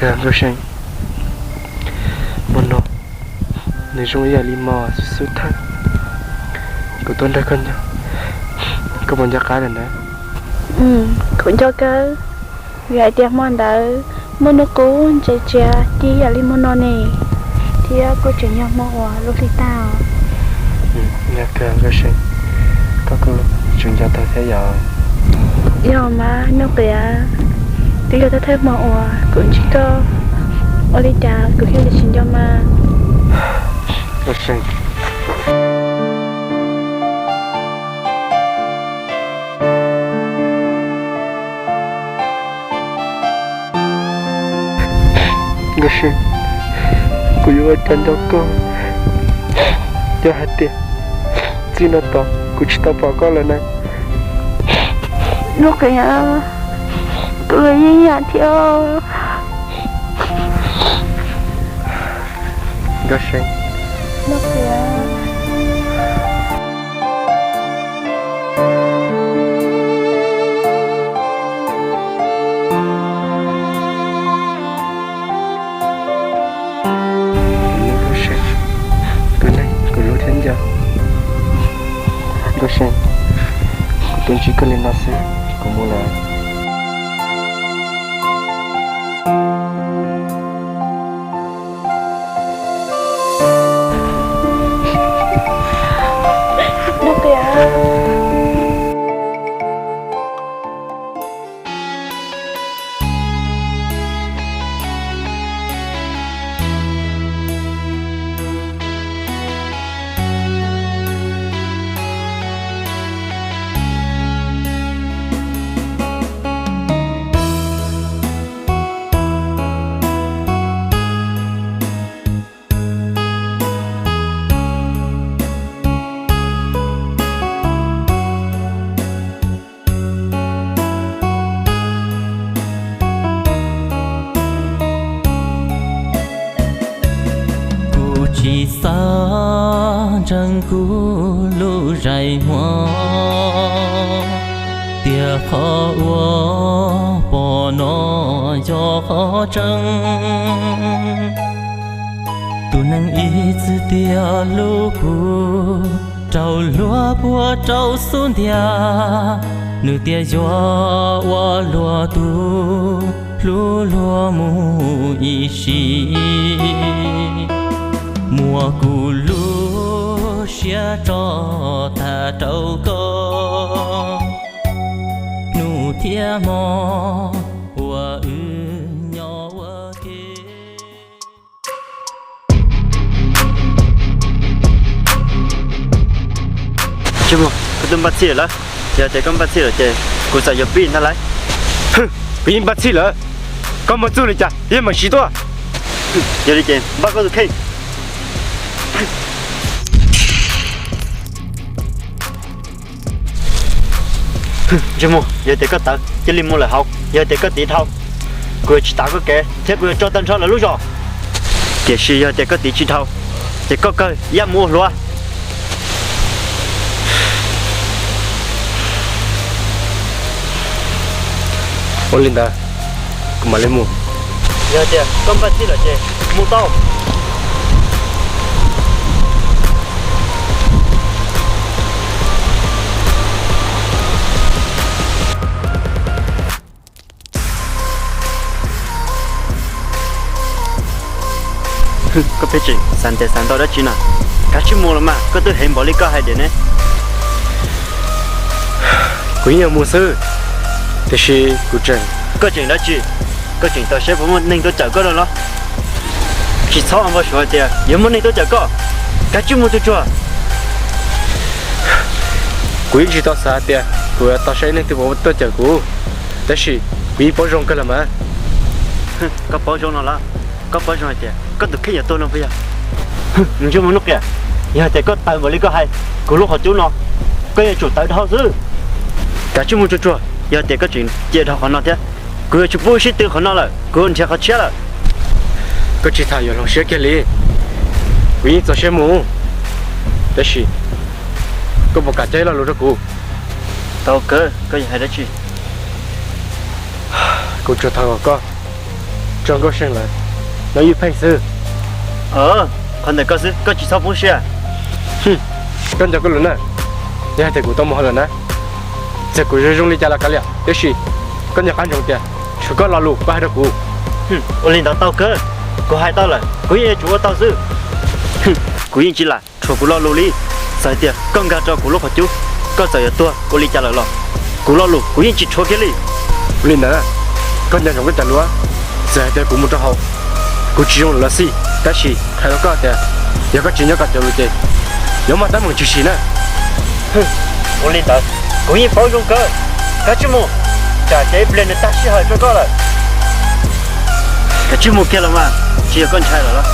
Nkauj See, hmo no nws zoo ib yam li hmo xub xub thawj kuv tuaj nrog koj nyob, koj puas nco qab lawm na? Kuv nco kawg, vim hais tias hmo ntawd muaj hnub qub ntse tsiav tib yam li hmo no ne, thiab kuj tseem yog hmo uas lub hli tag os. Yog kawg Nkauj See, koj kuj tseem nco tau thiab yom? Yog mas Nuj Qiam, twb yog thawj thawj hmo uas kuv ntsib koj, ua li cas kuv thiaj li tsis nco mas? Nkauj See, Nkauj See, kuv yuav ua cas nco koj, yog hais tias txij no tod kuv tsis tau pom koj lawm na? Nuj Qiam, kuv los yeej yam thiab. Nkauj See, Nuj Qiam. Nkauj See, tus neeg kuv hlub thiab nco. Nkauj See, kuv tuaj ntsib koj li no xwb, kuv mus lawm. Nuj Qiam. Kuv tsis xav ntseeg kuv lub zais muag, tias qhov uas pom no yog qhov tseeb. Tus neeg ib txwm tias hlub kuv, rau luag puag rau xub ntiag, nws tias yuav ua luag tug, hlub luag mus ib sim. Muab kuv lub siab tso tag rau koj, hnub thiab hmo uas wb nyob ua ke. Ntsej muag, koj twb npaj txhij lawm. Yog tias koj npaj txhij lawm ces kuv txawm yuav pib ntag lauj. Kuv yeej npaj txhij lawm, koj muaj txuj li cas yeej meem siv tuaj. Yog li ces npaj koj tus kheej. Ntsej muag, yog tias koj tawv cia li mus lawm hauv, yog tias koj tiv dhau, kuv yuav tsis tav koj kev thiab kuv yuav tso tag nrho lawv lub zos. Tiam sis yog tias koj tiv tsis dhau, ces koj kawg ib yam mus ua hluas. Ua li ntawd, kuv mam li mus. Yog tias koj npaj txhij lawm ces mus tau. Koj pheej tseem xav ntev xav ntau dab tsi na? Kav tsij mus los mas, koj twb heev npaum li koj hais tiag ne. Kuv yeej yuav mus xwb, tiam sis kuv tseem... Koj tseem dab tsi? Koj tseem tau saib puas muaj neeg tuaj cawm koj no los? Tsis txhob npau suav hais tias yuav muaj neeg tuaj cawm koj. Kav tsij mus tsuag tsuag. Kuv yeej tsis tau xav tias kuv yuav tau saib neeg twg tuaj cawm kuv, tab sis kuv yeej paub zoo kawg los mas. Koj paub zoo no los? Koj paub zoo hais tias koj tus kheej yuav tuag no puas yog? Ntsej muag Nuj Qiam, yog tias koj tawv npaum li koj hais, kuv lub qhov cub no koj yuav tsum tawv dhau xwb. Kav tsij mus tsuag tsuag, yog tias koj tseem cia dhau qhov no thiab, kuv yuav tsis pub sib tw qhov no lawm, kuv yuav nrhiav qhov tshiab lawm. Koj tsis tham yuav hloov siab kiag li. Kuv yeej txaus siab mus, tab sis koj puas kam cog ib lo lus rau kuv? Tau kawg, koj yuav hais dab tsi? Kuv tsuas thov kom koj Tso Nkauj See lawm, no ywj pheej xwb. Qhov ntawm koj xwb koj tsis txhob poob siab. Koj nco koj lus na, yog hais tias kuv tau mus hauj lwm na, txawm kuv zoo zoo li cas los kav liam, tiam sis koj nco qab ntsoov tias tshuav koj lo lus koj hais rau kuv. Ua li ntawd tau kawg, kuv hais tau lawm kuv yeej yuav tsum ua tau xwb. Kuv yeej tsis lam rhuav kuv lo lus li. Txawm hais tias koj nkag rau kuv lub qhov cub, koj txawm yuav tuag ua li cas lawm los kuv lo lus kuv yeej tsis rhuav kiag li. Ua li ntawd, koj nco ntsoov koj cov lus, txawm hais tias kuv mus rau hauv, kuv tsis zoo lawm los xij, tab sis hais rau koj tias yog koj tsis nyob koj cov lus ces yuav muaj teeb meem tshwm sim na. Ua li ntawd, kuv yeej paub zoo kawg. Kav tsij mus, tsam ces ib pliag nws tag sij hawm rau koj lawm. Kav tsij mus kiag los mas, tsis yog koj ntshai lawm los?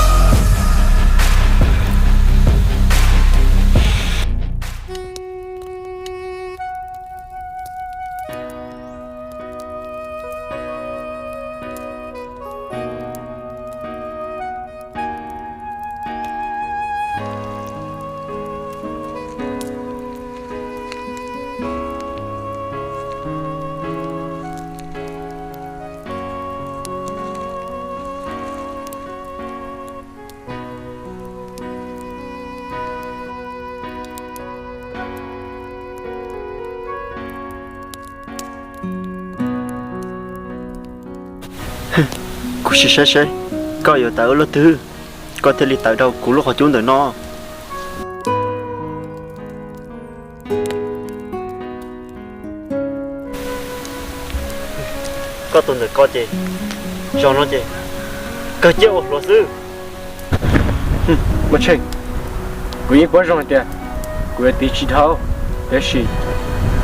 Kuv sim saib saib koj yuav tawm ua luaj twg, koj thiaj li tawm rau kuv lub qhov cub ntawm no. Koj tus ntawm ko ces, zaum no ces kawg ciaj ua hluav xwb. Muaj Tsheej, kuv yeej paub zoo hais tias kuv yuav tiv tsis dhau, tiam sis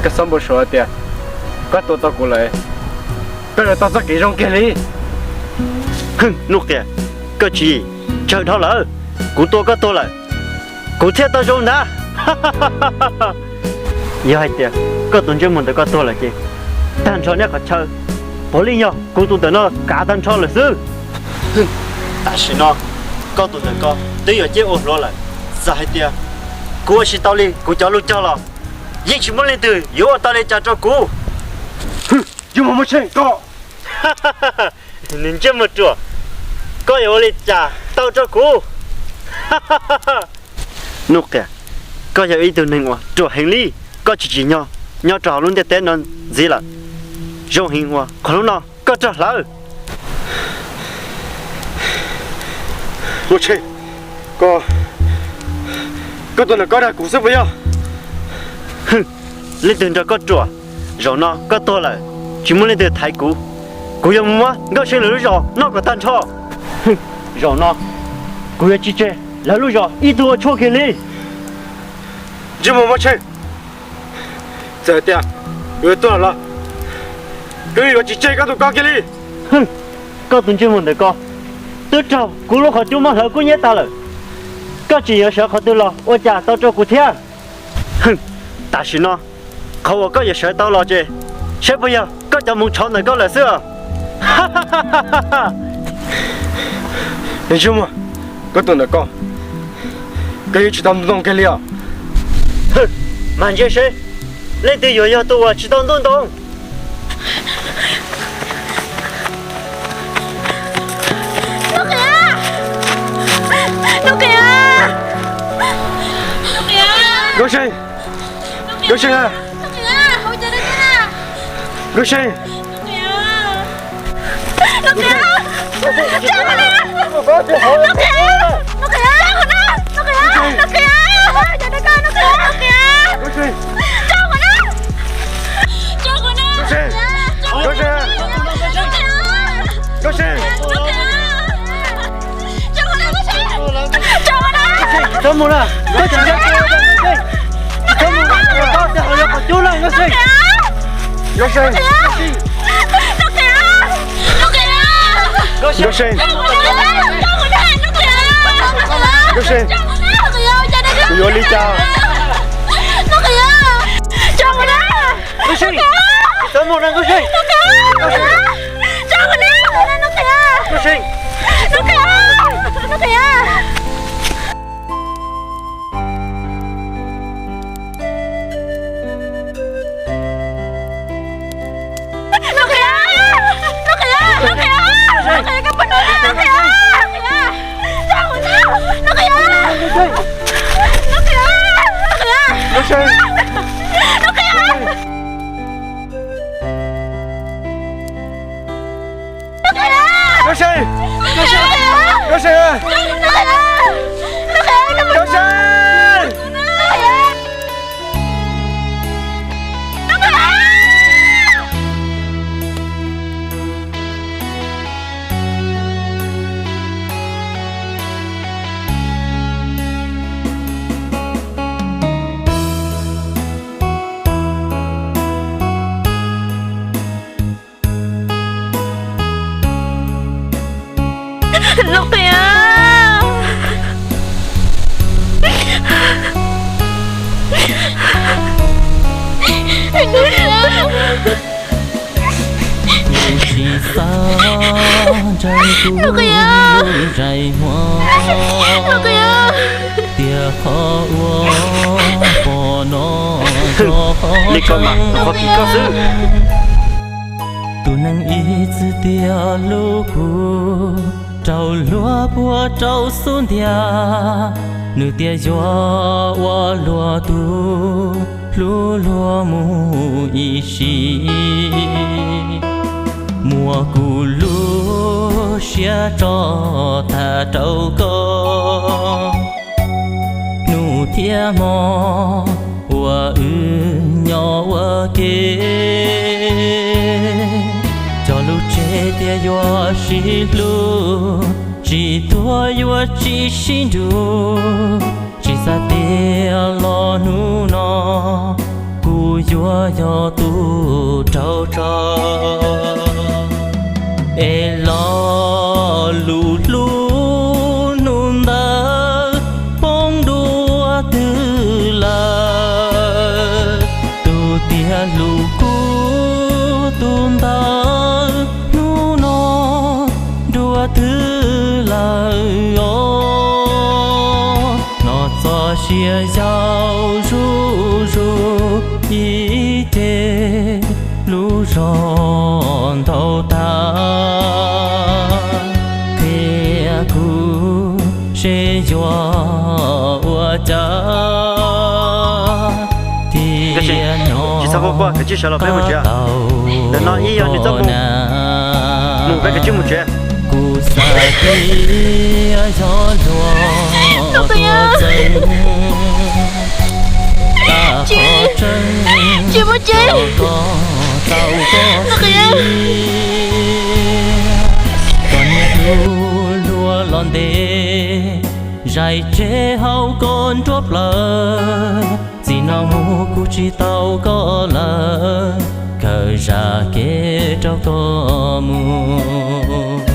koj txhob npau suav tias koj tua tau kuv lawm, koj yuav tau txoj kev zoo kiag li. Nuj Qias, koj tswv yim tsawg dhau lawm, kuv tua koj tuag lawm, kuv thiaj tau zoo ntag. Yog hais tias koj tus ntsej muag ntawm ko tuag lawm ces tag nrho nej qhov chaw puav leej yog kuv tus ntawm no kav tag nrho lawm xwb. Tam sim no koj tus ntawm ko twb yuav ciaj ua hluav lawm, txawm hais tias kuv ua tsis tau li kuv cov lus cog los yeej tsis muaj leej twg yuav ua tau li cas rau kuv. Ntsej muag Muaj Tsheej ko, nws ntsej muag ruam, koj yuav ua li cas tau rau kuv? Nuj Qias, koj yog ib tug neeg uas ruam heev li, koj tsis tsim nyog nyob rau hauv lub ntiaj teb no ntxiv lawm. Zoo heev uas qhov hnub no koj raug hlawv. Muaj Tsheej, koj, koj tus ntawm ko dag kuv xwb puas yog? Leej twg nrog koj ruam? Zaum no koj tuag lawm, tsis muaj leej twg thaiv kuv. Kuv yuav mus muab Nkauj See lawv lub zos noj kom tag nrho. Zaum no kuv yuav tsis tseg lawv lub zos ib tug ua tshuaj kiag li. Ntsej muag Muaj Tsheej, txawm tias kuv yuav tuag los kuv yuav tsis tseg koj tus ko kiag li. Koj tus ntsej muag ntawm ko twb raug kuv lub qhov cub muab hlawv kub hnyiab tag lawm, koj tseem yuav sawv qhov twg los ua cas tau rau kuv thiab? Tam sim no qhov uas koj yuav sawv tau los ces saib puas yog koj cov moov tshauv ntawm koj lawm xwb os. Ntsej muag, koj tus ntawm ko, koj yeej tsis tau ntub ntoo kiag li os. Mas ntsia seb leej twg yuav yog tus uas tsis tau ntub ntoo. Nkauj See, Nkauj See, Nkauj See. Txhob mus na, koj tsis nco qab, txhob mus na, koj txhob mus na, koj txhob mus na, koj txhob mus na. Nkauj See, Nkauj See, kuv yuav li cas? Txhob mus na Nkauj See. Nkauj See. Kuv tsis xav ntseeg kuv lub ntsej muag tias qhov uas pom no yog qhov tseeb. Tus neeg ib txwm tiav lub kua raug luag puag rau xub ntiag, nws tias yuav ua luag tus hlub luag mus ib sim. Muab kuv lub siab tso tag rau koj, hnub thiab hmo uas wb nyob ua ke. Cog lus tseg tias yuav sib hlub, tsis tuag yuav tsis sib nrug, tsis xav tiag los hnub no kuv yuav yog tus raug tso. Es lo lus hlub hnub ntawd poob dua twg lawm? Tus tiag lus kub tus ntawd hnub no dua twg lawm os? Hnov txoj sia yau zuj zus ib ce lub zog ntau tag. Qhia kuv seb yuav ua cas thiaj nyob tau. Ntawm no ib yog nws txoj mus, mus peb kav tsij mus tsev. Kuv xav tias yog luag tuaj txeeb tag qhov tseeb, kom koj tau koj siab. Koj niam hlub luag los ntev, zais tseg hauv koj nruab plawv. Txij no mus kuv tsis tau koj lawm, khaws zaj kev rau koj mus.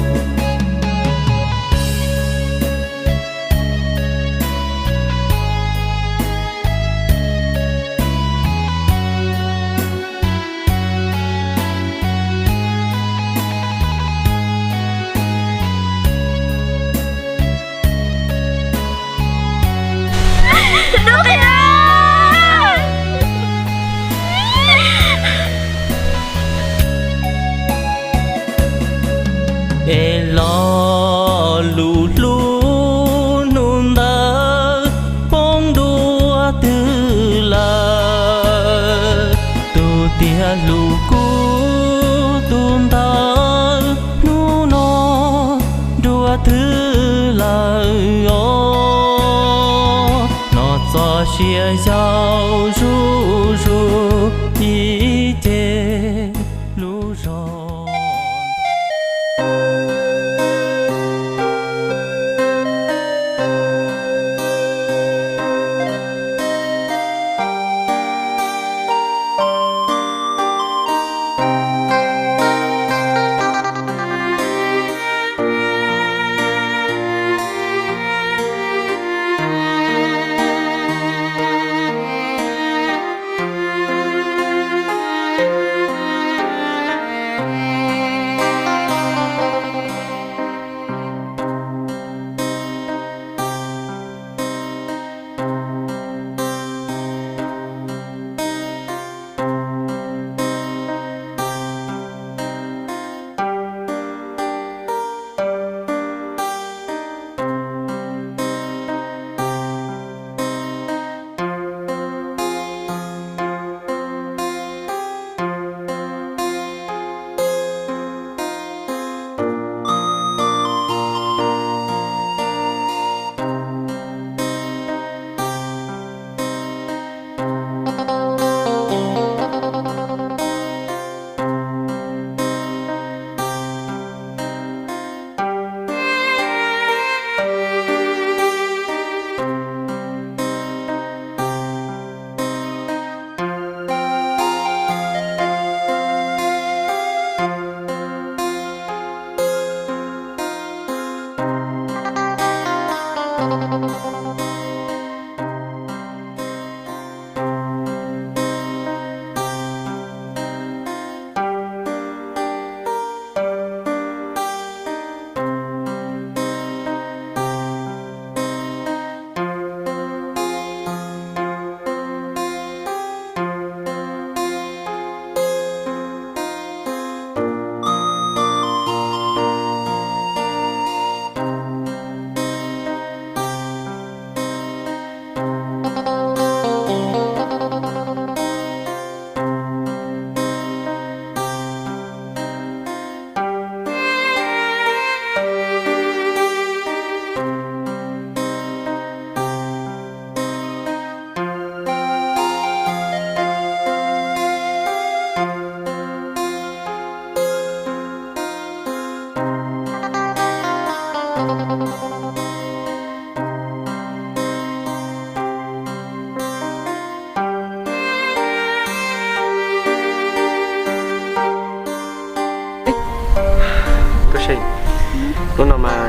Es lo lus hlub hnub ntawd poob dua twg lawm? Tus tiag lus kub tus ntawd hnub no dua twg lawm os? Hnov txoj sia yau zuj zus ib ce lub zog.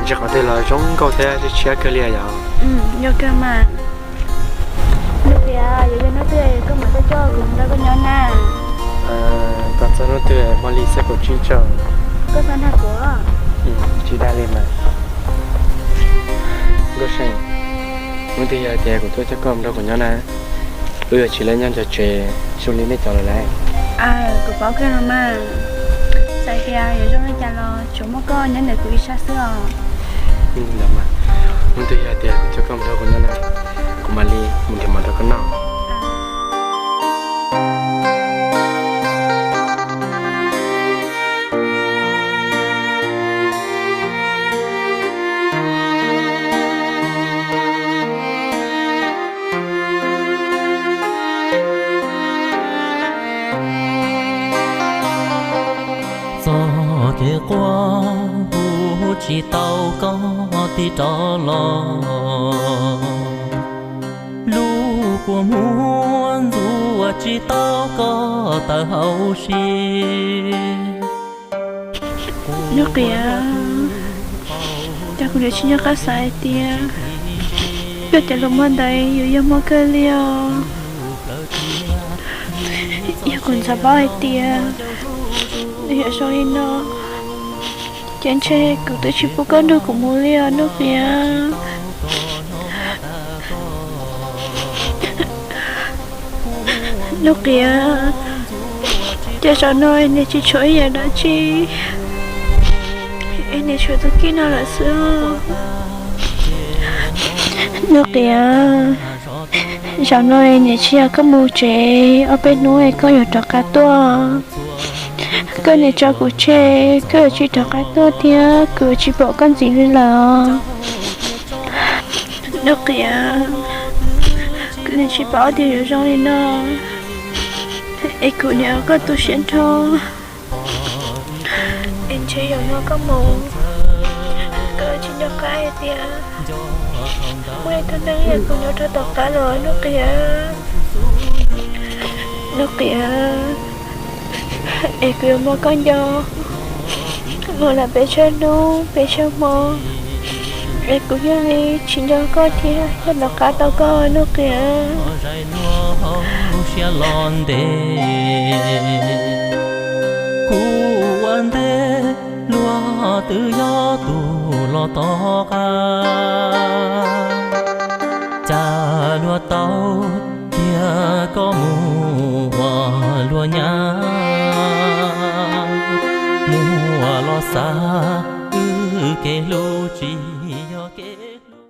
Ntsib qhov twg los zoo nkauj thiab tshiab kawg li yom. Yog kawg mas. Nws tias yuav yog hnub twg koj mam tuaj coj kuv nrog koj nyob na. Tos txog hnub twg hmo li xab kaum tsib tso. Koj xav nrog kuv? Tsis dag li mas. Nkauj Seej, hnub twg yog tias kuv tuaj coj koj nrog kuv nyob na, wb yuav tsis laj nyob nco tsev zoo li nej cov lawm lauj. Kuv paub kawg no mas. Txawm tias yuav zoo li cas los tsuas muaj koj nyob ntawm kuv ib sab xwb os. Hnub twg yog tias kuv coj koj nrog kuv nyob na, kuv mam li mus nrhiav mov rau koj noj. Txoj kev quaj kuv tsis tau koj tig rov los, lub kua muag ntxuav tsis tau koj tawm hauv siab. Nuj Qiam, cas kuv niam tsis nco qab xav hais tias koj cov lus hmo ntawd yuav yog hmo kawg li os. Yog kuv ntxhais paub hais tias nws yuav zoo li no, ces ntshe kuv twb tsis pub koj nrog kuv mus li os Nuj Qiam. Nuj Qiam, cas zaum no es niam tsis tshuav ib yam dab tsi, es niam tshuav tus kij no lawm xwb. Nuj Qiam, zaum no es niam tsis yog koj mus tsev ob peb hnub es koj yuav rov qab tuaj. Koj niam tso kuv tseg, koj yuav tsis rov qab tuaj thiab kuv yuav tsis pom koj ntxiv li lawm. Nuj Qiam, kuv niam tsis paub tias yuav zoo li no, es kuv niam ua koj tu siab nrho. Es ntshe zaum no koj mus, koj tsis nco qab hais tias muaj ib tug neeg yog kuv nyob rau tom qab los Nuj Qiam. Nuj Qiam, es kuv yuav muab koj nco mus lawm peb tsawg hnub peb tsawg hmo, es kuv yeej li tsis nco koj thiab yog nov qab tau koj Nuj Qiam. Siab los ntev, kuv ua ntej luag twb yog tus los tom qab, cas luag tau cia koj mus ua luag nyab, mus ua los xav wb kev hlub tsis yog kev